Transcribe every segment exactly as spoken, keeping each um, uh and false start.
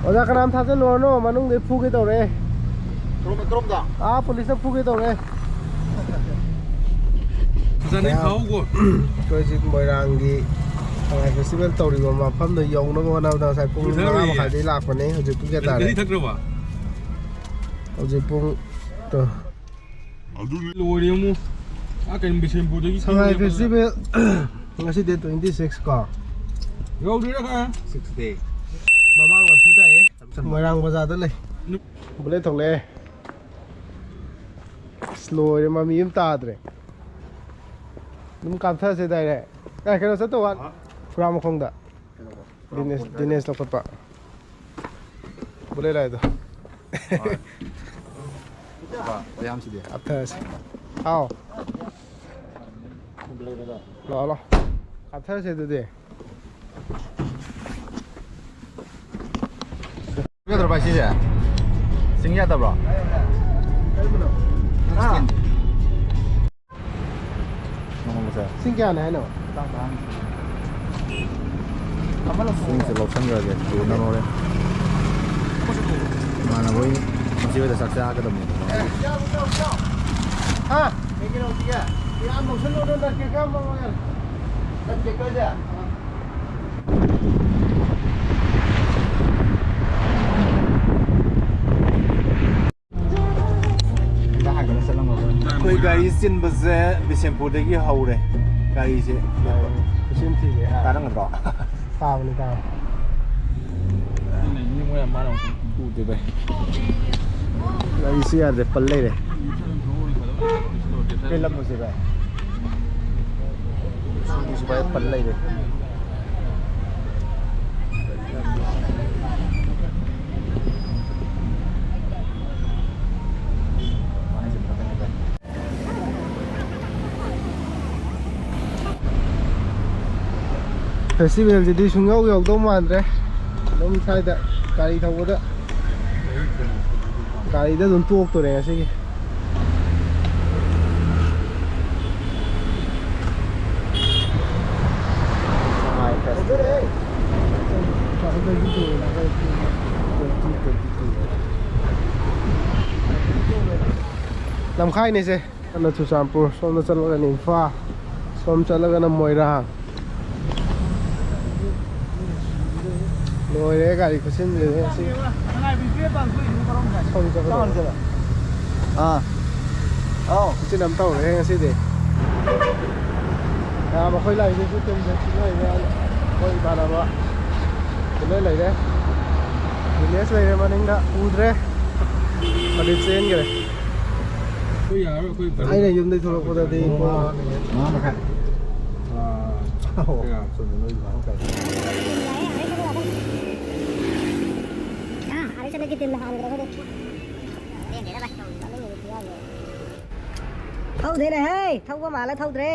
ꯑꯣꯖꯥ, ꯀꯅꯥꯝ ꯊꯥꯖꯤꯜꯂꯨꯔꯅꯣ, ꯃꯅꯨꯡꯗꯩ ꯐꯨꯒꯦ ꯇꯧꯔꯦ꯫ ꯀꯔꯣꯝꯗ, ꯀꯔꯣꯝꯗ? ꯑꯥ, ꯄꯨꯂꯤꯁꯅ ꯐꯨꯒꯦ ꯇꯧꯔꯦ꯫ ꯐꯖꯅ ꯃꯌꯥꯝ, ꯐꯥꯎꯀꯣ꯫ ꯑꯩꯈꯣꯏ ꯍꯧꯖꯤꯛ ꯃꯣꯏꯔꯥꯡꯒꯤ ꯁꯉꯥꯏ ꯐꯦꯁꯇꯤꯚꯦꯜ ꯇꯧꯔꯤꯕ ꯃꯐꯝꯗꯣ ꯌꯧꯅꯕ ꯍꯣꯠꯅꯕꯗ ꯉꯁꯥꯏ ꯄꯨꯡ ꯃꯉꯥ ꯃꯈꯥꯏꯗꯒꯤ ꯂꯥꯛꯄꯅꯦ꯫ ꯍꯧꯖꯤꯛ ꯄꯨꯡ ꯀꯌꯥ ꯇꯥꯔꯦ? ꯒꯥꯔꯤ ꯊꯛꯈ꯭ꯔꯕ? ꯍꯧꯖꯤꯛ ꯄꯨꯡ, ꯇꯣ꯫ ꯑꯗꯨꯅꯤ ꯂꯣꯏꯔꯦ ꯑꯃꯨꯛ꯫ ꯑꯥ, ꯀꯩꯅꯣ, ꯕꯤꯁꯦꯝꯄꯨꯔꯗꯒꯤ ꯁꯉꯥꯏ ꯀꯦꯔꯣꯜ ꯐꯦꯁꯇꯤꯚꯦꯜ ꯉꯁꯤ ꯗꯦꯠ ꯇ꯭ꯋꯦꯟꯇꯤ ꯁꯤꯛꯁ ꯀꯣ꯫ ꯌꯧꯗ꯭ꯔꯤꯔꯥ ꯈꯪꯉꯦ꯫ ꯁꯤꯛꯁ ꯗꯦ꯫ ꯃꯃꯥꯡ ꯂꯐꯨ ꯇꯥꯏꯌꯦ꯫ ꯃꯣꯏꯔꯥꯡ ꯕꯖꯥꯔꯗ ꯂꯩ꯫ ꯕꯨꯂꯦꯠ ꯊꯣꯛꯂꯛꯑꯦ꯫ ꯑꯁ, ꯂꯣꯏꯔꯦ, ꯃꯃꯤ ꯑꯃ ꯇꯥꯗ꯭ꯔꯦ꯫ ꯑꯗꯨꯝ ꯀꯥꯞꯊꯁꯦ ꯗꯥꯏꯔꯦꯛ꯫ ꯑꯦ, ꯀꯩꯅꯣ ꯆꯠꯇꯧ ꯋꯥꯠ-, ꯍꯥ? ꯐꯨꯔꯥ ꯃꯈꯣꯡꯗ꯫ ꯀꯩꯗꯧꯕ? ꯗꯤꯅꯦꯁ, ꯗꯤꯅꯦꯁ ꯂꯧꯈꯠꯄ꯫ ꯕꯨꯂꯦꯠ ꯂꯥꯏꯗꯣ꯫ ꯍꯣꯏ꯫ ꯂꯨꯄꯥ ꯌꯥꯝꯁꯤꯗꯤ꯫ ꯀꯥꯞꯊꯔꯁꯤ꯫ ꯍꯥꯎ꯫ ꯂꯥꯛꯑꯣ, ꯂꯥꯛꯑꯣ꯫ ꯀꯥꯞꯊꯔꯁꯤ ꯑꯗꯨꯗꯤ꯫ ꯌꯥꯗ꯭ꯔꯣ ꯚꯥꯏ ꯁꯤꯁꯦ? ꯆꯤꯡ ꯌꯥꯗꯕ꯭ꯔꯣ? ꯀꯔꯝꯕꯅꯣ? ꯍꯥ? ꯅꯣꯡꯃꯁꯦ꯫ ꯁꯤꯡ ꯀꯌꯥꯅꯦ ꯍꯥꯏꯅꯣ? ꯁꯤꯡꯁꯦ ꯂꯧꯁꯟꯈ꯭ꯔꯒꯦ, ꯄꯨꯅꯕ ꯍꯣꯔꯦꯟ꯫ ꯏꯃꯥꯟꯅꯕ ꯍꯣꯏ ꯃꯆꯦ ꯍꯣꯏꯗ ꯆꯥꯛ ꯆꯥꯒꯗꯕꯅꯦꯕꯀꯣ꯫ ꯍꯥ? ꯀꯩ ꯀꯩꯅꯣ ꯍꯧꯖꯤꯛꯀꯤ? ꯌꯥꯝ ꯂꯧꯁꯜꯂꯨꯅꯨ, ꯅꯠꯇꯦ, ꯀꯔꯝꯕ ꯃꯣꯗꯦꯜ? ꯅꯠꯇꯦ, ꯀꯣꯏꯁꯦ? ꯑꯩꯈꯣꯏ ꯒꯥꯔꯤ ꯆꯤꯟꯕꯁꯦ ꯕꯤꯁꯦꯝꯄꯨꯔꯗꯒꯤ ꯍꯧꯔꯦ꯫ ꯒꯥꯔꯤꯁꯦ ꯂꯦꯞꯄ꯫ ꯈꯨꯠꯁꯦꯝ ꯊꯤꯔꯦ, ꯍꯥ? ꯇꯥꯔꯝꯒꯗ꯭ꯔꯣ? ꯇꯥꯕꯅꯤ, ꯇꯥꯕꯅꯤ꯫ ꯑꯗꯨꯅ ꯌꯦꯡꯉꯣ ꯌꯥꯝ ꯃꯥꯅ ꯑꯃꯨꯛ ꯎꯗꯦ ꯚꯥꯏ꯫ ꯒꯥꯔꯤꯁꯦ ꯌꯥꯗ꯭ꯔꯦ, ꯄꯜ ꯂꯩꯔꯦ꯫ ꯄꯦꯜꯂꯝꯃꯁꯦ ꯚꯥꯏ꯫ ꯁꯤꯒꯤꯁꯨ ꯚꯥꯏ ꯄꯜ ꯂꯩꯔꯦ꯫ ꯐꯦꯁꯇꯤꯚꯦꯜꯁꯤꯗꯤ ꯁꯨꯡꯌꯧ ꯌꯧꯗꯧ ꯃꯥꯟꯗ꯭ꯔꯦ꯫ ꯑꯗꯨꯝ ꯁ꯭ꯋꯥꯏꯗ ꯒꯥꯔꯤ ꯊꯧꯕꯗ, ꯒꯥꯔꯤꯗ ꯑꯗꯨꯝ ꯇꯣꯛꯇꯣꯔꯦ ꯉꯁꯤꯒꯤ꯫ ꯂꯝꯈꯥꯏꯅꯤꯁꯦ꯫ ꯑꯗꯨꯅ ꯆꯨꯔꯆꯥꯟꯄꯨꯔ, ꯁꯣꯝꯗ ꯆꯠꯂꯒꯅ ꯏꯝꯐꯥꯜ, ꯁꯣꯝ ꯆꯠꯂꯒꯅ ꯃꯣꯏꯔꯥꯡ꯫ ꯂꯣꯏꯔꯦ ꯒꯥꯔꯤ ꯈꯨꯆꯤꯟꯁꯤꯗꯤ ꯉꯁꯤ꯫ ꯁꯣꯝ ꯆꯠꯀꯗꯧꯕ꯫ ꯑꯥ꯫ ꯑꯥꯎ꯫ ꯈꯨꯆꯤꯟ ꯑꯃ ꯇꯧꯔꯦ ꯉꯁꯤꯗꯤ꯫ ꯃꯌꯥꯝ ꯑꯩꯈꯣꯏ ꯂꯥꯛꯏꯁꯤꯁꯨ ꯇꯤꯝꯁꯦ ꯂꯣꯏꯔꯦ꯫ ꯑꯩꯈꯣꯏ ꯏꯃꯥꯟꯅꯕ ꯂꯣꯏ ꯂꯩꯔꯦ꯫ ꯅꯤꯂꯦꯁ ꯂꯩꯔꯦ ꯃꯅꯤꯡꯗ, ꯎꯗ꯭ꯔꯦ꯫ ꯑꯗꯨ ꯆꯦꯟꯈ꯭ꯔꯦ꯫ ꯑꯩꯈꯣꯏ ꯌꯥꯔꯣꯏ, ꯑꯩꯈꯣꯏ ꯑꯩꯅ ꯌꯨꯝꯗꯩ ꯊꯣꯛꯂꯛꯄꯗꯗꯤ ꯄꯨꯡ ꯃꯉꯥ ꯃꯈꯥꯏ꯫ ꯑꯥ, ꯑꯣ꯫ ꯀꯌꯥ ꯆꯨꯝꯃꯦ ꯅꯣꯏ ꯃꯉꯥ ꯃꯈꯥꯏ꯫ ꯊꯧꯗꯦꯅꯦ ꯍꯦ, ꯊꯧꯕ ꯃꯥꯜꯂ ꯊꯧꯗ꯭ꯔꯦ꯫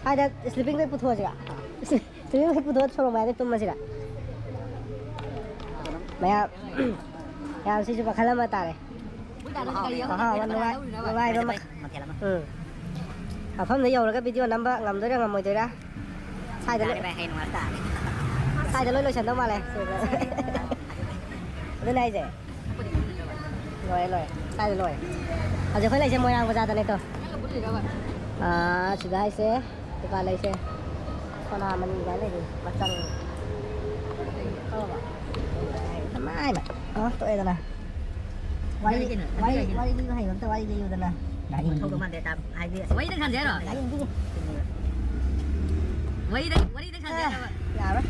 ꯁ꯭ꯋꯥꯏꯗ sleeping bag ꯄꯨꯊꯣꯛꯑꯁꯤꯔ? Sleeping bag ꯄꯨꯊꯣꯛꯑ ꯁꯣꯔꯣꯛ ꯃꯌꯥꯏꯗ ꯇꯨꯝꯃꯁꯤꯔ? ꯃꯌꯥꯝ, ꯃꯌꯥꯝ ꯁꯤꯁꯨ ꯃꯈꯜ ꯑꯃ ꯇꯥꯔꯦ꯫ ꯃꯍꯥꯎ ꯑꯃ ꯅꯨꯡꯉꯥꯏ-, ꯅꯨꯡꯉꯥꯏꯕ ꯃꯈꯜ꯫ ꯃꯊꯦꯜ ꯑꯃ꯫ ꯎꯝ꯫ ꯃꯐꯝꯗ ꯌꯧꯔꯒ video ꯅꯝꯕ ꯉꯝꯗꯣꯏꯔꯥ ꯉꯝꯃꯣꯏꯗꯣꯏꯔꯥ? ꯁ꯭ꯋꯥꯏꯗ ꯂꯣꯏ-, ꯇꯥꯔꯦ ꯚꯥꯏ, ꯍꯌꯦꯡ ꯅꯨꯡꯉꯥꯏꯕ ꯇꯥꯔꯦ꯫ ꯁ꯭ꯋꯥꯏꯗ ꯂꯣꯏ ꯂꯣꯏꯁꯟꯗꯧ ꯃꯥꯜꯂꯦ꯫ ꯑꯗꯨꯅꯦ ꯍꯥꯏꯁꯦ꯫ ꯂꯣꯏꯔꯦ, ꯂꯣꯏꯔꯦ꯫ ꯁ꯭ꯋꯥꯏꯗ ꯂꯣꯏꯔꯦ꯫ ꯍꯧꯖꯤꯛ ꯑꯩꯈꯣꯏ ꯂꯩꯁꯦ ꯃꯣꯏꯔꯥꯡ ꯕꯖꯥꯔꯗꯅꯦ ꯇꯣ꯫ ꯑꯥ, ꯁꯤꯗ ꯍꯥꯏꯁꯦ ꯗꯨꯀꯥꯟ ꯂꯩꯁꯦ꯫ ꯁꯣꯅꯥ ꯃꯅꯤ ꯀꯥꯏꯅ ꯂꯩꯕꯅꯤ꯫ ꯃꯆꯪ꯫ ꯈꯪꯉꯕ? ꯃꯥꯏ, ꯃꯥꯏ꯫ ꯑꯣ, ꯇꯣꯛꯑꯦꯗꯅ꯫ ꯋꯥꯔꯤ, ꯌꯥꯏ ꯀꯩꯅꯣ, ꯑꯗꯨ ꯋꯥꯔꯤ, ꯌꯥꯏ ꯀꯩꯅꯣ꯫ ꯋꯥꯔꯤ ꯂꯤꯕ ꯍꯩꯕ ꯑꯝꯇ ꯋꯥꯔꯤ ꯂꯤꯌꯨꯗꯅ꯫ ꯒꯥꯔꯤ ꯊꯧꯗꯧ ꯃꯥꯟꯗꯦ, ꯇꯥ-, ꯍꯥꯏꯗꯤ, ꯑꯁ, ꯋꯥꯔꯤꯗꯪ ꯁꯥꯟꯅꯁꯦ ꯍꯥꯏꯔꯣ? ꯒꯥꯔꯤ ꯌꯦꯡꯕꯤꯒꯦ꯫ ꯋꯥꯔꯤꯗꯪ, ꯋꯥꯔꯤꯗꯪ ꯁꯥꯟꯅꯁꯦ ꯑꯦ, ꯍꯥꯏꯔꯕ? ꯌꯥꯔꯣꯏ꯫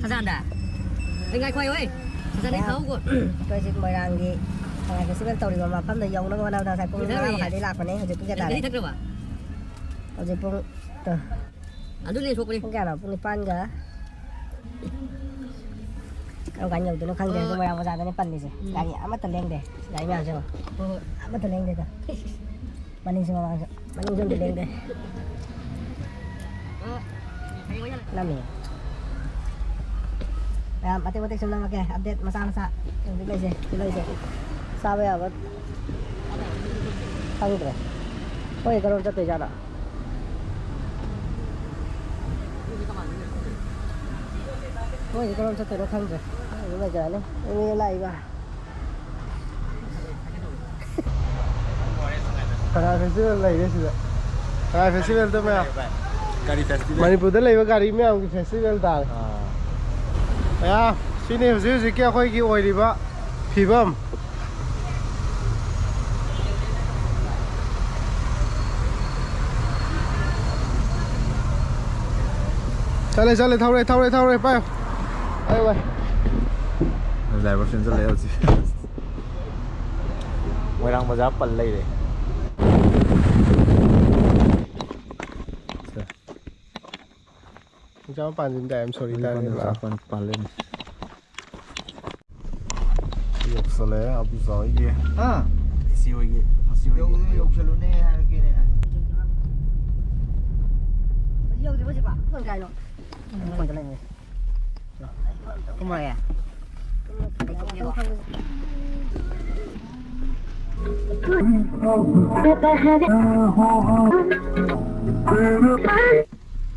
ꯁꯖꯥꯟꯗ? ꯑꯩ ꯉꯥꯏꯈꯣ, ꯍꯣꯏ꯫ ꯁꯖꯥꯟ, ꯑꯩ ꯌꯥ-, ꯈꯪꯍꯧꯀꯣ꯫ ꯑꯩꯈꯣꯏ ꯍꯧꯖꯤꯛ ꯃꯣꯏꯔꯥꯡꯒꯤ ꯁꯉꯥꯏ festival ꯇꯧꯔꯤꯕ ꯃꯐꯝꯗ ꯌꯧꯅꯕ ꯍꯣꯠꯅꯕꯗ ꯉꯁꯥꯏ ꯄꯨꯡ ꯃꯉꯥ ꯃꯈꯥꯏꯗꯒꯤ ꯂꯥꯛꯄꯅꯦ꯫ ꯍꯧꯖꯤꯛ ꯄꯨꯡ ꯀꯌꯥ ꯇꯥꯔꯦ? ꯒꯥꯔꯤ ꯊꯛꯈ꯭ꯔꯕ? ꯍꯧꯖꯤꯛ ꯄꯨꯡ, ꯇꯣ꯫ ꯑꯗꯨꯅꯦ ꯁꯣꯛꯄꯅꯤ꯫ ꯄꯨꯡ ꯀꯌꯥꯅꯣ? ꯄꯨꯡ ꯅꯤꯄꯥꯟꯒ ꯀꯔꯝ ꯀꯥꯟ ꯌꯧꯗꯣꯏꯅꯣ ꯈꯪꯗꯦ꯫ ꯑꯣ꯫ ꯍꯧꯖꯤꯛ ꯃꯣꯏꯔꯥꯡ ꯕꯖꯥꯔꯗꯅꯦ ꯄꯜꯂꯤꯁꯦ꯫ ꯎꯝ꯫ ꯒꯥꯔꯤ ꯑꯃꯠꯇ ꯂꯦꯡꯗꯦ꯫ ꯒꯥꯔꯤ ꯃꯌꯥꯝꯁꯦ ꯌꯦꯡꯉꯣ꯫ ꯍꯣꯏ, ꯍꯣꯏ꯫ ꯑꯃꯠꯇ ꯂꯦꯡꯗꯦꯗ꯫ ꯃꯅꯤꯡꯁꯨ ꯃꯃꯥꯡꯁꯨ꯫ ꯃꯅꯤꯡꯁꯨ ꯑꯝꯇ ꯂꯦꯡꯗꯦ꯫ ꯑꯣ꯫ ꯅꯝꯃꯤ꯫ ꯃꯌꯥꯝ ꯃꯇꯦꯛ ꯃꯇꯦꯛ ꯁꯨꯝ ꯅꯝꯃꯛꯀꯦ꯫ Update ꯃꯆꯥ ꯃꯆꯥ꯫ ꯍꯧꯖꯤꯛ ꯂꯩꯁꯦ꯫ ꯁꯤ ꯂꯩꯁꯦ꯫ ꯆꯥꯕ ꯌꯥꯕ ꯈꯪꯗ꯭ꯔꯦ꯫ ꯍꯣꯏ, ꯀꯔꯣꯝ ꯆꯠꯇꯣꯏꯖꯥꯠꯅꯣ? ꯃꯣꯏꯁꯦ ꯀꯔꯣꯝ ꯆꯠꯇꯣꯏꯅꯣ ꯈꯪꯗ꯭ꯔꯦ꯫ ꯑꯗꯨꯝ ꯂꯩꯖꯔꯅꯤ꯫ ꯃꯤ ꯂꯥꯛꯏꯕ꯫ ꯀꯅꯥ ꯐꯦꯁꯇꯤꯚꯦꯜ ꯂꯩꯒꯦ ꯁꯤꯗ? ꯀꯅꯥ ꯐꯦꯁꯇꯤꯚꯦꯜꯗꯣ ꯃꯌꯥꯝ? ꯒꯥꯔꯤ ꯐꯦꯁꯇꯤꯚꯦꯜ꯫ ꯃꯅꯤꯄꯨꯔꯗ ꯂꯩꯕ ꯒꯥꯔꯤ ꯃꯌꯥꯝꯒꯤ ꯐꯦꯁꯇꯤꯚꯦꯜ ꯇꯥꯔꯦ꯫ ꯑꯥ꯫ ꯃꯌꯥꯝ, ꯁꯤꯅꯤ ꯍꯧꯖꯤꯛ ꯍꯧꯖꯤꯛꯀꯤ ꯑꯩꯈꯣꯏꯒꯤ ꯑꯣꯏꯔꯤꯕ ꯐꯤꯕꯝ꯫ ꯆꯠꯂꯦ, ꯆꯠꯂꯦ, ꯊꯧꯔꯦ, ꯊꯧꯔꯦ, ꯊꯧꯔꯦ, ꯄꯥꯏꯌꯨ꯫ ꯄꯥꯏꯌꯨ, ꯄꯥꯏꯌꯨ꯫ ꯗ꯭ꯔꯥꯏꯚꯔ ꯆꯦꯟꯁꯤꯜꯂꯛꯑꯦ ꯍꯧꯖꯤꯛ꯫ ꯃꯣꯏꯔꯥꯡ ꯕꯖꯥꯔ ꯄꯜ ꯂꯩꯔꯦ꯫ ꯆꯤꯡꯖꯥ ꯃꯄꯥꯟꯁꯤꯗ, I am sorry, ꯇꯥꯔꯦ꯫ ꯆꯤꯡꯖꯥ ꯃꯄꯥꯟ ꯄꯜ ꯂꯩꯔꯦ꯫ ꯌꯧꯁꯜꯂꯛꯑꯦ ꯑꯕꯨꯖꯥ ꯍꯣꯏꯒꯤ꯫ ꯍꯥ? ꯏꯆꯦ ꯍꯣꯏꯒꯤ, ꯃꯆꯦ ꯍꯣꯏꯒꯤ꯫ ꯌꯧ-, ꯌꯧꯁꯜꯂꯨꯅꯦ ꯍꯥꯏꯔꯛꯀꯦꯅꯦ꯫ ꯍꯧꯖꯤꯛ ꯌꯧꯗ꯭ꯔꯤꯕꯣ ꯍꯧꯖꯤꯛꯐꯥꯎ? ꯐꯣꯟ ꯀꯥꯏꯅꯣ? ꯐꯣꯟꯗ ꯂꯩꯅꯦ꯫ ꯀꯨꯝꯃꯒꯦ꯫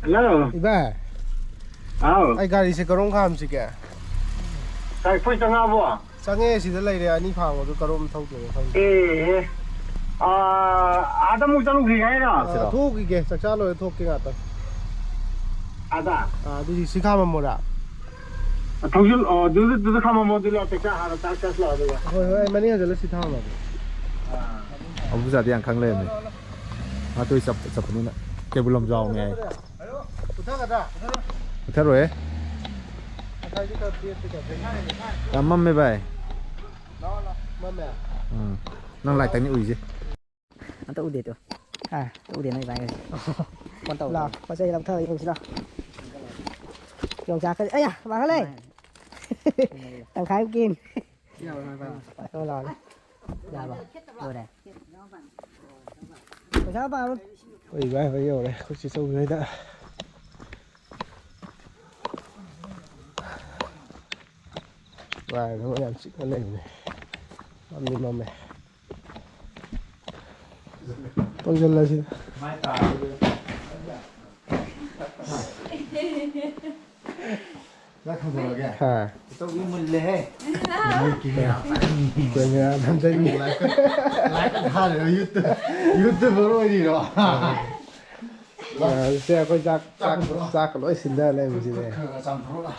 ꯍꯜꯂꯣ꯫ ꯏꯕꯥꯏ꯫ ꯍꯥꯎ꯫ ꯑꯩ ꯒꯥꯔꯤꯁꯦ ꯀꯔꯣꯝ ꯈꯥꯝꯁꯤꯒꯦ? ꯀꯥꯏ, ꯑꯩꯈꯣꯏ ꯆꯪꯉꯛꯑꯕꯣ? ꯆꯪꯉꯦ, ꯁꯤꯗ ꯂꯩꯔꯦ꯫ ꯑꯅꯤ ꯐꯥꯡꯕꯗꯣ ꯀꯔꯣꯝ ꯊꯧꯗꯣꯏꯅꯣ ꯈꯪꯗꯦ꯫ ꯑꯦ, ꯑꯦ꯫ ꯑꯥ, ꯑꯥꯗ ꯑꯃꯨꯛ ꯆꯠꯂꯨꯈꯤꯒꯦ ꯍꯥꯏꯔꯣ? ꯑꯥ, ꯊꯣꯛꯈꯤꯒꯦ, ꯆꯥꯛ ꯆꯥ ꯂꯣꯏꯔ ꯊꯣꯛꯀꯦ ꯉꯥꯛꯇꯪ꯫ ꯑꯥꯗ? ꯑꯥ, ꯑꯗꯨꯗꯤ ꯁꯤ ꯈꯥꯝꯃꯝꯃꯣꯔꯥ? ꯊꯧꯖꯤꯜ-, ꯑꯣ, ꯑꯗꯨꯗ, ꯑꯗꯨꯗ ꯈꯥꯝꯃꯝꯃꯣ, ꯑꯗꯨꯗ ꯆꯥꯛ ꯆꯥ-, ꯍꯥꯟꯅ ꯆꯥꯛ ꯆꯥꯁꯤ ꯂꯥꯛꯑꯣ, ꯑꯗꯨꯒ꯫ ꯍꯣꯏ, ꯍꯣꯏ, ꯑꯩ ꯃꯅꯤꯡ ꯍꯟꯖꯤꯜꯂ ꯁꯤ ꯊꯝꯃꯝꯃꯒꯦ꯫ ꯑꯥ꯫ ꯑꯕꯨꯖꯥꯗꯤ ꯌꯥꯝ ꯈꯪ ꯂꯩꯔꯝꯃꯦ꯫ ꯃꯥ ꯇꯣꯏ ꯆꯠ-, ꯆꯠꯄꯅꯤꯅ꯫ ꯀꯩꯕꯨꯜ ꯂꯝꯖꯥꯎꯅꯦ ꯍꯥꯏ꯫ ꯄꯨꯊꯒꯗ꯭ꯔꯥ? ꯄꯨꯊꯔꯣꯏꯍꯦ꯫ ꯉꯁꯥꯏꯗꯤ ꯈꯔ ꯄꯤꯔꯛꯇꯦ ꯀꯩꯅꯣ꯫ ꯌꯥꯝ ꯃꯝꯃꯦ ꯚꯥꯏ꯫ ꯂꯥꯛꯑꯣ, ꯂꯥꯛꯑꯣ꯫ ꯃꯝꯃꯦ? ꯎꯝ꯫ ꯅꯪ ꯂꯥꯏꯠꯇꯅꯤ ꯎꯏꯁꯦ꯫ ꯑꯝꯇ ꯎꯗꯦ ꯇꯨ꯫ ꯑꯥ꯫ ꯑꯝꯇ ꯎꯗꯦ ꯅꯣꯏ ꯚꯥꯏ ꯍꯣꯏ꯫ ꯐꯣꯟ ꯇꯧ꯫ ꯂꯥꯛꯑꯣ, ꯄꯣꯠ ꯆꯩ ꯂꯧꯊꯔ ꯌꯦꯡꯁꯤ ꯂꯥꯛꯑꯣ꯫ ꯌꯣꯡꯆꯥꯛꯀ-, ꯑꯌꯥ, ꯃꯥꯡꯍꯜꯂꯦ꯫ ꯇꯪꯈꯥꯏ ꯑꯃ ꯀꯦꯝ꯫ ꯂꯥꯛꯑꯣ, ꯂꯥꯛꯑꯣ꯫ ꯌꯥꯔꯕ? ꯂꯣꯏꯔꯦ꯫ ꯄꯩꯁꯥ ꯄꯥꯕ꯫ ꯍꯣꯏ, ꯚꯥꯏ, ꯍꯣꯏ ꯌꯧꯔꯦ꯫ ꯑꯩꯈꯣꯏ ꯆꯦ ꯆꯧꯕꯤ ꯍꯣꯏꯗ꯫ ꯚꯥꯏ, ꯊꯕꯛ ꯌꯥꯝ ꯆꯤꯛꯅ ꯂꯩꯕꯅꯦ꯫ ꯃꯝꯗꯤ ꯃꯝꯃꯦ꯫ ꯇꯧꯁꯤꯜꯂꯁꯤ꯫ ꯆꯥꯛ ꯊꯣꯡꯗꯣꯔꯒꯦ꯫ ꯍꯥ꯫ ꯏꯇꯧꯒꯤ ꯃꯨꯜꯂꯦꯍꯦ꯫ ꯅꯣꯏ ꯀꯦꯃꯦꯔꯥ ꯄꯥꯏꯔꯝꯃꯤ꯫ ꯀꯦꯃꯦꯔꯥ ꯅꯝꯖꯟꯒꯦ꯫ ꯂꯥꯏꯚ ꯊꯥꯔꯤꯔꯣ? ꯌꯨꯇꯨꯕ-, ꯌꯨꯇꯨꯕꯔ ꯑꯣꯏꯔꯤꯔꯣ? ꯑ, ꯁꯦ ꯑꯩꯈꯣꯏ ꯆꯥꯛ, ꯆꯥꯛ, ꯆꯥꯛ ꯂꯣꯏ ꯁꯤꯟꯗ ꯂꯩꯔꯝꯃꯤꯁꯤꯅꯦ꯫ ꯈꯔ ꯈꯔ ꯆꯥꯝꯊꯣꯛꯑꯣ꯫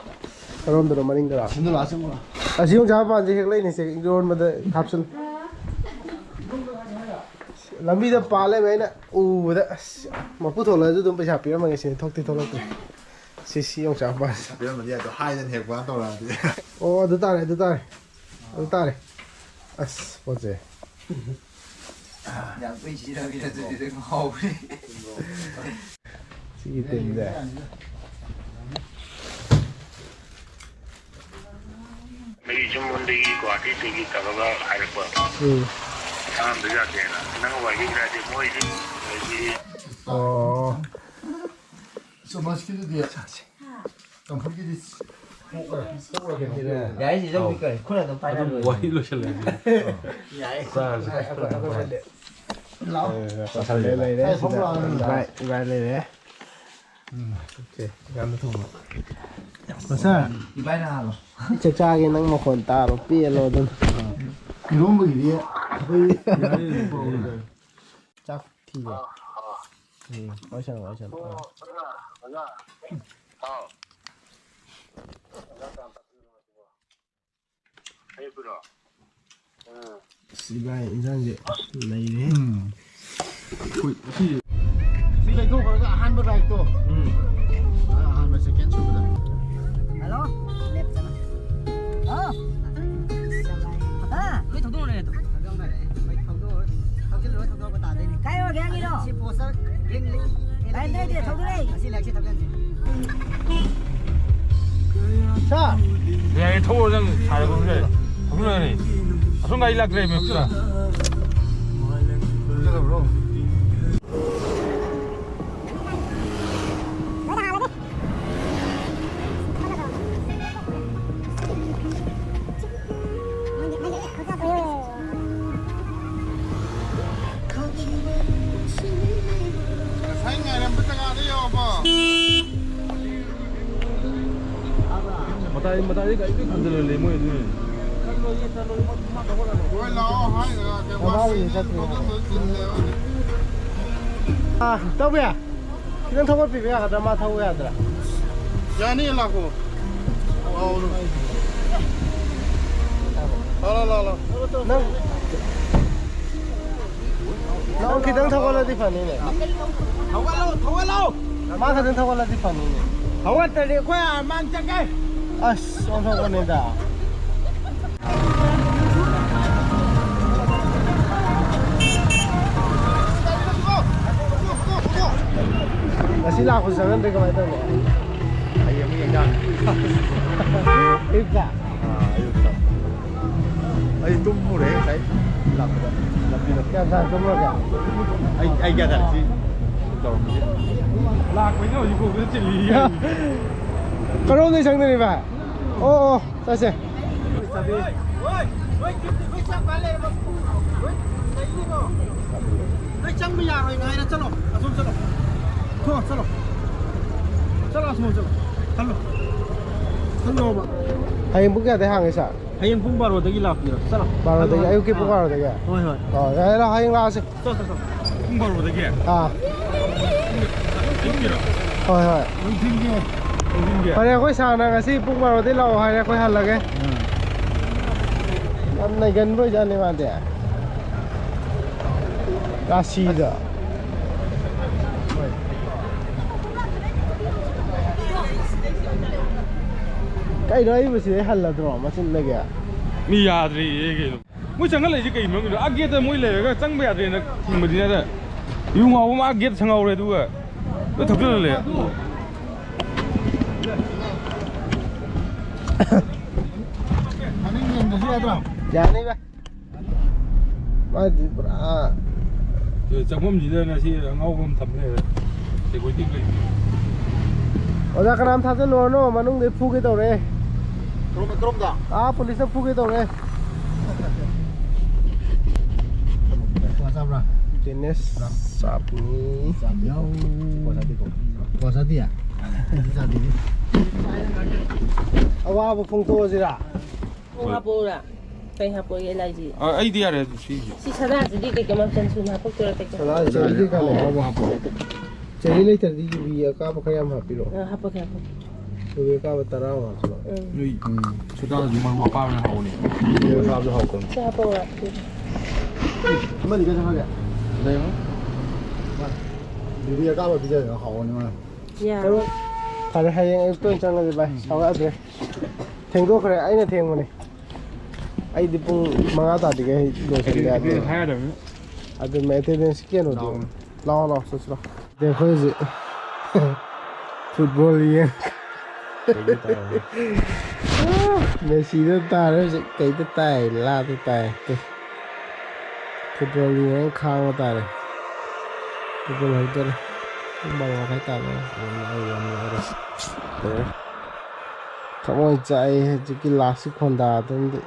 ꯀꯔꯣꯝꯗꯅꯣ, ꯃꯅꯤꯡꯗꯔꯣ? ꯁꯤꯟꯗ ꯂꯥꯛꯑꯣ, ꯆꯪꯉꯛꯑꯣ꯫ ꯑꯁꯤ ꯌꯣꯡꯆꯥꯛ ꯃꯄꯥꯟꯁꯦ ꯍꯦꯛꯂꯛꯏꯅꯦ ꯁꯦ, ꯏꯔꯣꯟꯕꯗ ꯍꯥꯞꯆꯤꯜꯂꯨ꯫ ꯂꯝꯕꯤꯗ ꯄꯥꯜ ꯂꯩꯔꯝꯃꯦ, ꯑꯩꯅ ꯎꯕꯗ, ꯑꯁ, ꯃꯄꯨ ꯊꯣꯛꯂꯛꯑꯁꯨ ꯑꯗꯨꯝ ꯄꯩꯁꯥ ꯄꯤꯔꯝꯃꯒꯦ ꯁꯤꯅꯤ, ꯊꯣꯛꯇꯤ ꯊꯣꯛꯂꯛꯇ꯭ꯔꯦ꯫ ꯁꯤ, ꯁꯤ ꯌꯣꯡꯆꯥꯛ ꯃꯄꯥꯟꯁꯦ꯫ ꯄꯩꯁꯥ ꯄꯤꯔꯝꯃꯗꯤ ꯌꯥꯏ, ꯑꯗꯣ ꯍꯥꯏꯗꯅ ꯍꯦꯛꯄ ꯇꯧꯔꯛꯑꯗꯤ꯫ ꯑꯣ, ꯑꯗꯨ ꯇꯥꯔꯦ, ꯑꯗꯨ ꯇꯥꯔꯦ꯫ ꯑꯗꯨ ꯇꯥꯔꯦ꯫ ꯑꯁ, ꯄꯣꯠꯁꯦ꯫ ꯌꯥꯝ ꯀꯨꯏꯅ ꯁꯤꯖꯤꯟꯅꯈꯤꯗ꯭ꯔꯦ, ꯑꯗꯨꯗꯤ ꯑꯗꯨꯝ ꯍꯥꯎꯈ꯭ꯔꯦ꯫ ꯁꯤꯒꯤ ꯇꯤꯝꯁꯦ꯫ ꯃꯤ ꯌꯨꯝꯂꯣꯝꯗꯒꯤ, ꯒꯨꯋꯥꯍꯥꯇꯤꯗꯒꯤ ꯇꯧꯔꯒ ꯍꯥꯏꯔꯛꯄ꯫ ꯎꯝ꯫ ꯁꯥꯡꯍꯟꯕ ꯌꯥꯗꯦꯅ꯫ ꯅꯪ ꯋꯥꯏꯒꯤ ꯍꯥꯏꯔꯗꯤ ꯃꯣꯏꯗꯤ, ꯑꯗꯒꯤ ꯑꯣ꯫ ꯆꯥꯃꯁꯀꯤꯗꯨꯗꯤ ꯆꯥꯁꯦ꯫ ꯆꯝꯐꯨꯠꯀꯤꯗꯤ ꯀꯣꯛꯑ-, ꯀꯣꯛꯑꯒꯦ꯫ ꯌꯥꯏ, ꯁꯤ ꯂꯧꯕꯤ ꯀꯩ? ꯈꯨꯠꯅ ꯑꯗꯨꯝ ꯄꯥꯏꯔ ꯑꯗꯨꯝ ꯂꯣꯏꯔꯦ꯫ ꯋꯥꯔꯤ ꯂꯣꯏꯁꯤꯜꯂꯦ꯫ ꯌꯥꯏ꯫ ꯆꯥꯔꯁꯦ꯫ ꯂꯥꯛꯑꯣ꯫ ꯂꯩꯔꯦ, ꯂꯩꯔꯦ꯫ ꯁꯤꯗ꯫ ꯏꯕꯥꯏ, ꯏꯕꯥꯏ ꯂꯩꯔꯦ꯫ ꯎꯝ꯫ ꯑꯣꯀꯦ, ꯌꯥꯝꯅ ꯊꯨꯕ꯫ ꯃꯁꯥ꯫ ꯏꯕꯥꯏꯅ ꯍꯥꯜꯂꯣ꯫ ꯆꯥꯛ ꯆꯥꯒꯦ, ꯅꯪ ꯃꯈꯣꯟ ꯇꯥꯔꯣ, ꯄꯦꯜꯂꯣ ꯑꯗꯨꯅ꯫ ꯏꯔꯣꯝꯕꯒꯤꯗꯤ ꯑꯩꯈꯣꯏ ꯆꯥꯛ ꯊꯤꯔꯦ꯫ ꯎꯝ, ꯋꯥꯔꯤ ꯁꯥꯟꯅꯧ, ꯋꯥꯔꯤ ꯁꯥꯟꯅꯧ꯫ ꯑꯥ꯫ ꯑꯁ, ꯏꯕꯥꯏ, ꯏꯟꯖꯥꯡꯁꯦ ꯅꯩꯔꯦꯍꯦ꯫ ꯎꯝ꯫ ꯑꯩꯈꯣꯏ ꯁꯤ, ꯁꯤ ꯂꯩꯊꯣꯛꯈ꯭ꯔꯒ ꯑꯍꯥꯟꯕ ꯔꯥꯏꯠꯇꯣ꯫ ꯎꯝ꯫ ꯑꯍꯥꯟꯕ, ꯁꯦꯀꯦꯟ ꯁꯨꯕꯗ꯫ ꯍꯜꯂꯣ? ꯂꯦꯞ ꯆꯠꯂꯣ꯫ ꯍꯥ? ꯍꯥ? ꯂꯣꯏ ꯊꯧꯗꯣꯛꯅꯔꯦ ꯑꯗꯣ꯫ ꯊꯧꯗꯣꯛꯅꯔꯦ꯫ ꯃꯩ ꯊꯧꯗꯣꯛ-, ꯊꯧꯖꯤꯜꯂꯨꯔꯣ, ꯊꯧꯗꯣꯛꯄ ꯇꯥꯗꯣꯏꯅꯦ꯫ ꯀꯥꯏ ꯌꯧꯔꯒꯦ ꯅꯪꯒꯤꯗꯣ? ꯁꯤ ꯄꯣꯁꯇꯔ ꯒ꯭ꯔꯤꯟ ꯂꯤ-, ꯂꯥꯏꯟꯗꯩꯗꯤ ꯊꯧꯗꯣꯔꯛꯏ꯫ ꯑꯁꯤ ꯂꯥꯏꯔꯤꯛꯁꯤ ꯊꯧꯖꯤꯟꯁꯤ꯫ ꯁꯥꯔ! ꯌꯥꯏꯌꯦ, ꯊꯧꯔꯣ, ꯅꯪ ꯁꯥꯔꯒ ꯊꯧꯖꯤꯜꯂꯣ꯫ ꯊꯧꯖꯤꯜꯂꯣ, ꯌꯥꯏꯌꯦ꯫ ꯑꯁꯣꯝ ꯒꯥꯔꯤ ꯂꯥꯛꯇ꯭ꯔꯦ, ꯃꯦꯞꯇꯨꯗ꯫ ꯆꯠꯂꯕ꯭ꯔꯣ? ꯉꯁꯥꯏ ꯉꯥꯏꯔꯝꯕ ꯖꯒꯥꯗ ꯌꯧꯔꯕꯣ? ꯃꯇꯥꯏ ꯃꯇꯥꯏꯗꯤ ꯒꯥꯔꯤ ꯂꯣꯏ ꯈꯟꯖꯜꯍꯜꯂꯦ ꯃꯣꯏ ꯑꯗꯨꯅ꯫ ꯍꯣꯏ, ꯂꯥꯛꯑꯣ ꯍꯥꯏꯔꯒ ꯀꯩ ꯃꯃꯥꯡꯒꯤ ꯋꯥꯁꯤꯅ ꯆꯠꯇ꯭ꯔꯤꯕꯣ? ꯊꯧꯖꯤꯟꯕ ꯆꯤꯜꯂꯦꯕ꯫ ꯑꯥ, ꯇꯧꯕ ꯌꯥ? ꯈꯤꯇꯪ ꯊꯧꯒꯠꯄꯤꯕ ꯌꯥꯒꯗ꯭ꯔꯥ? ꯃꯥ ꯊꯧꯕ ꯌꯥꯗ꯭ꯔꯥ? ꯌꯥꯅꯤ, ꯂꯥꯛꯈꯣ꯫ ꯂꯥꯛꯑꯣ, ꯂꯥꯛꯑꯣ, ꯂꯥꯛꯑꯣ꯫ ꯅꯪ, ꯅꯪ ꯈꯤꯇꯪ ꯊꯧꯒꯠꯂꯗꯤ ꯐꯅꯤꯅꯦ꯫ ꯊꯧꯒꯠꯂꯣ, ꯊꯧꯒꯠꯂꯣ꯫ ꯃꯥ ꯈꯤꯇꯪ ꯊꯧꯒꯠꯂꯗꯤ ꯐꯅꯤꯅꯦ꯫ ꯊꯧꯒꯠꯇ꯭ꯔꯗꯤ ꯑꯩꯈꯣꯏ ꯑꯥ ꯃꯥꯡ ꯆꯠꯀꯦ꯫ ꯑꯁ, ꯑꯣꯟꯊꯣꯛꯄꯅꯤꯗ꯫ ꯉꯁꯤ ꯂꯥꯛꯄꯁꯨ ꯆꯪꯍꯟꯗ꯭ꯔꯦ, ꯀꯃꯥꯏꯅ ꯇꯧꯅꯤ? ꯍꯌꯦꯡ ꯑꯃꯨꯛ ꯌꯦꯡ ꯇꯥꯕꯅꯤ꯫ ꯑꯌꯨꯛꯇ? ꯑꯥ, ꯑꯌꯨꯛꯇ꯫ ꯑꯩ ꯇꯨꯝꯃꯨꯔꯦ ꯉꯁꯥꯏ ꯂꯥꯛꯄꯗ꯫ ꯂꯝꯕꯤꯗ꯫ ꯀꯌꯥꯝ ꯁꯥꯡ ꯇꯨꯝꯃꯨꯔꯒꯦ? ꯑꯩ, ꯑꯩ ꯒ꯭ꯌꯥꯟ ꯇꯥꯗꯦ꯫ ꯁꯤ ꯇꯧꯔꯝꯕꯁꯦ꯫ ꯂꯥꯛꯄꯩꯅ ꯍꯧꯖꯤꯛ ꯀꯣꯛꯇ ꯆꯤꯜꯂꯤ꯫ ꯀꯔꯣꯝꯗꯩ ꯆꯪꯗꯣꯏꯅꯣ, ꯚꯥꯏ? ꯑꯣ, ꯑꯣ꯫ ꯆꯠꯁꯦ꯫ ꯅꯣꯏ ꯆꯪꯕ ꯌꯥꯔꯣꯏ, ꯉꯥꯏꯔ ꯆꯠꯂꯣ꯫ ꯑꯁꯣꯝ ꯆꯠꯂꯣ꯫ ꯊꯣꯛꯑꯣ, ꯆꯠꯂꯣ꯫ ꯆꯠꯂꯣ, ꯑꯁꯣꯝ ꯆꯠꯂꯣ꯫ ꯈꯜꯂꯣ꯫ ꯈꯜꯂꯣꯕ꯫ ꯍꯌꯦꯡ ꯄꯨꯡ ꯀꯌꯥꯗꯩ ꯍꯥꯡꯉꯤ, ꯁꯥꯔ? ꯍꯌꯦꯡ ꯄꯨꯡ ꯕꯥꯔꯣꯗꯒꯤ ꯂꯥꯛꯄꯤꯔꯣ꯫ ꯆꯠꯂꯣ꯫ ꯕꯥꯔꯣꯗꯒꯤ, ꯈꯜꯂꯣ꯫ ꯑꯌꯨꯛꯀꯤ ꯄꯨꯡ ꯑꯥ꯫ ꯕꯥꯔꯣꯗꯒꯤ? ꯍꯣꯏ, ꯍꯣꯏ꯫ ꯑꯣ, ꯌꯥꯔꯦ, ꯌꯥꯔꯦ, ꯍꯌꯦꯡ ꯂꯥꯛꯑꯁꯤ꯫ ꯆꯠꯂꯣ, ꯆꯠꯂꯣ, ꯆꯠꯂꯣ꯫ ꯄꯨꯡ ꯕꯥꯔꯣꯗꯒꯤ? ꯑꯥ꯫ ꯑꯌꯨꯛꯀꯤꯔꯣ? ꯍꯣꯏ, ꯍꯣꯏ꯫ ꯅꯨꯡꯊꯤꯟꯒꯤ? ꯅꯨꯡꯊꯤꯟꯒꯤ? ꯐꯔꯦ, ꯑꯩꯈꯣꯏ ꯁꯥꯔꯅ ꯉꯁꯤ ꯄꯨꯡ ꯕꯥꯔꯣꯗꯩ ꯂꯥꯛꯑꯣ ꯍꯥꯏꯔꯦ, ꯑꯩꯈꯣꯏ ꯍꯜꯂꯒꯦ꯫ ꯎꯝ꯫ ꯌꯥꯝ ꯅꯩꯒꯟꯕ ꯑꯣꯏꯖꯥꯠꯅꯤ ꯃꯥꯗꯤ꯫ ꯔꯥꯁꯤꯗ꯫ ꯀꯩꯅꯣ, ꯑꯩꯕꯨ ꯁꯤꯗꯩ ꯍꯜꯂꯗ꯭ꯔꯣ ꯃꯆꯤꯟꯗꯒꯤ? ꯃꯤ ꯌꯥꯗ꯭ꯔꯦꯌꯦ ꯀꯩꯅꯣ꯫ ꯃꯣꯏ ꯆꯪꯍꯜꯂꯛꯏꯁꯦ ꯀꯩ ꯃꯔꯝꯒꯤꯅꯣ? ꯑꯥ ꯒꯦꯠꯇ ꯃꯣꯏ ꯂꯩꯔꯒ ꯆꯪꯕ ꯌꯥꯗ꯭ꯔꯦꯅ ꯊꯤꯡꯕꯗꯤ ꯅꯠꯇꯦ꯫ ꯌꯨ ꯉꯥꯎꯕ ꯑꯃ ꯑꯥ ꯒꯦꯠ ꯁꯪꯍꯧꯔꯦ, ꯑꯗꯨꯒ ꯂꯣꯏ ꯊꯛꯆꯜꯍꯜꯂꯦ꯫ ꯃꯅꯤꯡ ꯌꯦꯡꯗꯁꯨ ꯌꯥꯗ꯭ꯔꯣ? ꯌꯥꯅꯤ, ꯚꯥꯏ꯫ ꯃꯥꯗꯤ ꯄꯨꯔꯥ ꯁꯤ ꯆꯪꯐꯝꯁꯤꯗ ꯉꯁꯤ ꯑꯉꯥꯎꯕ ꯑꯃ ꯊꯝ ꯂꯩꯔꯦ꯫ Security ꯀꯩ? ꯑꯣꯖꯥ, ꯀꯅꯥꯝ ꯊꯥꯖꯜꯂꯨꯔꯅꯣ, ꯃꯅꯨꯡꯗꯩ ꯐꯨꯒꯦ ꯇꯧꯔꯦ꯫ ꯀꯔꯣꯝ-, ꯀꯔꯣꯝꯗ? ꯑꯥ, ꯄꯨꯂꯤꯁꯅ ꯐꯨꯒꯦ ꯇꯧꯔꯦ꯫ ꯀ꯭ꯋꯥ ꯆꯥꯕ꯭ꯔꯥ? ꯇꯦꯅꯤꯁ ꯆꯥꯕꯅꯤ꯫ ꯆꯥꯕ ꯌꯥꯎ꯫ ꯀ꯭ꯋꯥ ꯆꯥꯗꯦꯀꯣ? ꯀ꯭ꯋꯥ ꯆꯥꯗꯤꯌꯦ? ꯑꯩꯗꯤ ꯆꯥꯗꯦ꯫ ꯑꯋꯥꯕ ꯐꯣꯡꯗꯣꯛꯑꯁꯤꯔꯥ? ꯄꯨꯡ ꯍꯥꯞꯄꯛꯎꯔꯥ? ꯀꯩ ꯍꯥꯞꯄꯛꯑꯣꯒꯦ ꯂꯥꯏꯖꯤ? ꯑ, ꯑꯩꯗꯤ ꯌꯥꯔꯦ ꯑꯗꯨ ꯁꯤꯁꯦ꯫ ꯁꯤ ꯁꯅꯥꯁꯤꯗꯤ ꯀꯩꯀꯩ ꯃꯆꯜ ꯁꯨꯅ ꯍꯥꯞꯄꯛꯇꯣꯏꯔꯥ ꯀꯩꯀꯩ? ꯁꯅꯥꯁꯤꯗꯤ ꯀꯩꯅꯣ ꯑꯍꯥꯎ ꯑꯍꯥꯎꯕ ꯍꯥꯞꯄꯣ꯫ ꯆꯦꯔꯤ ꯂꯩꯇ꯭ꯔꯗꯤ ꯌꯨꯕꯤ ꯑꯀꯥꯞꯄ ꯈꯔ ꯌꯥꯝ ꯍꯥꯞꯄꯤꯔꯛꯑꯣ꯫ ꯑ, ꯍꯥꯞꯄꯛꯀꯦ, ꯍꯥꯞꯄꯛꯀꯦ꯫ ꯌꯨꯕꯤ ꯑꯀꯥꯞꯄ ꯇꯔꯥꯃꯨꯛ ꯍꯥꯞꯆꯤꯜꯂꯣ꯫ ꯎꯝ꯫ ꯅꯣꯏ ꯁꯨꯇꯥꯗꯨꯗꯤ ꯃꯔꯨ ꯑꯄꯥꯝꯕꯅ ꯍꯥꯎꯕꯅꯦ꯫ ꯌꯨꯕꯤ ꯑꯀꯥꯞꯄꯗꯣ ꯍꯥꯎꯇꯕꯅꯦ꯫ ꯁꯤ ꯍꯥꯞꯄꯛꯎꯔꯥ? ꯑꯃꯗꯤ ꯀꯩꯅꯣ ꯍꯥꯏꯒꯦ? ꯂꯩꯔꯣ꯫ ꯌꯨꯕꯤ ꯑꯀꯥꯞꯄ ꯄꯤꯖꯔꯒ ꯍꯥꯎꯕꯅꯤ ꯃꯥꯅ꯫ ꯌꯥ꯫ ꯐꯔꯦ, ꯍꯌꯦꯡ ꯑꯌꯨꯛꯇ ꯑꯣꯏꯅ ꯆꯪꯉꯁꯤ ꯚꯥꯏ꯫ ꯁꯥꯎ ꯌꯥꯗ꯭ꯔꯦ꯫ ꯊꯦꯡꯗꯣꯛꯈ꯭ꯔꯦ, ꯑꯩꯅ ꯊꯦꯡꯕꯅꯦ꯫ ꯑꯩꯗꯤ ꯄꯨꯡ ꯃꯉꯥ ꯇꯥꯗ꯭ꯔꯤꯉꯩ ꯂꯣꯏꯁꯤꯟꯕ ꯌꯥꯗꯦ꯫ ꯑꯗꯨꯝ attendance ꯀꯩꯅꯣꯗꯤ ꯂꯥꯎ꯫ ꯂꯥꯎ, ꯂꯥꯎ, ꯆꯠꯁꯤ ꯂꯥꯎ꯫ ꯑꯗꯩ ꯑꯩꯈꯣꯏ ꯍꯧꯖꯤꯛ football ꯌꯦꯡ-, ꯃꯦꯁꯤꯗ ꯇꯥꯔꯦ ꯍꯧꯖꯤꯛ꯫ ꯀꯩꯗ ꯇꯥꯏ? ꯂꯥꯗ ꯇꯥꯏ꯫ Football ꯌꯦꯡꯉ ꯈꯥꯡꯕ ꯇꯥꯔꯦ꯫ Football ꯍꯧꯗꯣꯔꯦ꯫ ꯄꯨꯡ ꯕꯥꯔꯣ ꯃꯈꯥꯏ ꯇꯥꯗꯣꯔꯦ꯫ ꯊꯃꯣꯏ ꯆꯥꯛꯑꯦ ꯍꯧꯖꯤꯛꯀꯤ last ꯈꯣꯟꯗꯥꯗꯨꯝꯗꯤ꯫